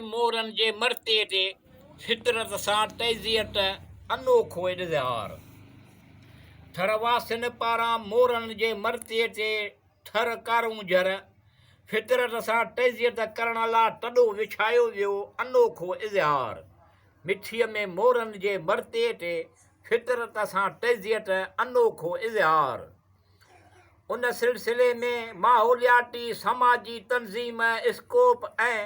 مورن جي مرتي تي فطرت سان تعزيت انوکو اظهار. ٿر واسين پاران مورن جي مرتي تي ٿر ڪارونجهر فطرت سان تعزيت ڪرڻ لا تڏو وڇايو ويو انوکو اظهار. مٺيء ۾ مورن جي مرتي تي فطرت سان تعزيت انوکو اظهار. ان سلسلي ۾ ماحولياتي سماجي تنظيم اسڪوپ ۽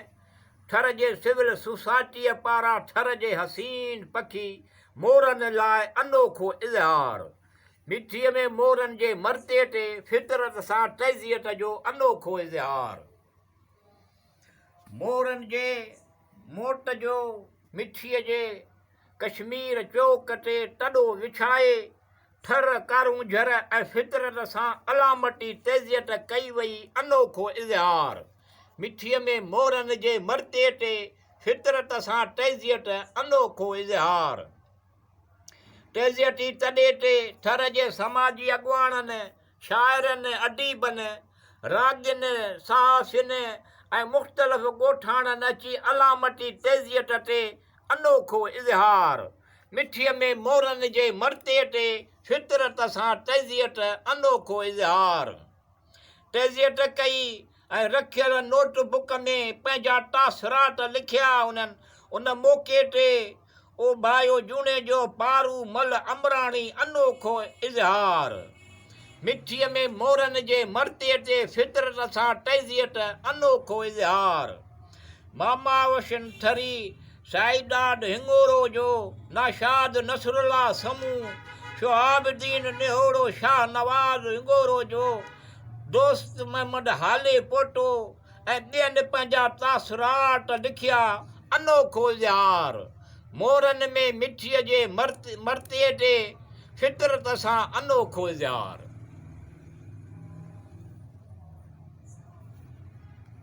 ٿر جي سول سوسائٽيء پاران ٿر جي حسين پکي مورن لاء انوکو اظهار. مٺيء ۾ مورن جي مرتي تي فطرت سان تعزيت جو انوکو اظهار. مورن جي موٽ جو مٺيء جي ڪشمير چوڪ تي تڏو وڇائي ٿر، ڪارونجهر ۽ فطرت سان علامتي تعزيت ڪئي وئي انوکو اظهار. مٺيء ۾ مورن جي مرتي تي فطرت سان تعزيت انوکو اظهار. تعزيتي تڏي تي ٿر جي سماجي اڳواڻن، شاعرن، اديبن، راڳين، صحافين ۽ مختلف ڳوٺاڻن اچي علامتي تعزيت تي انوکو اظهار. مٺيء ۾ مورن جي مرتي تي فطرت سان تعزيت انوکو اظهار. تعزيت ڪئي ۽ رکيل نوٽ بڪ ۾ پنهنجا تاثرات لکيا انهن ان موقعي تي اوڀايو جوڻيجو پارو مل امراڻي انوکو اظهار. مٺيء ۾ مورن جي مرتي تي فطرت سان تعزيت انوکو اظهار. ماما وشن ٿري، سائينداد هڱورو جو، ناشاد نصرالله سمون، شهاب الدين نهوڙو شاهنواز هڱورو جو، دوست محمد هالي پوٽو ۽ ٻين پنهنجا تاثرات لکيا. انوکو اظهار مورن ۾ مٺيء جي مرتيي تي فطرت سان انوکو اظهار.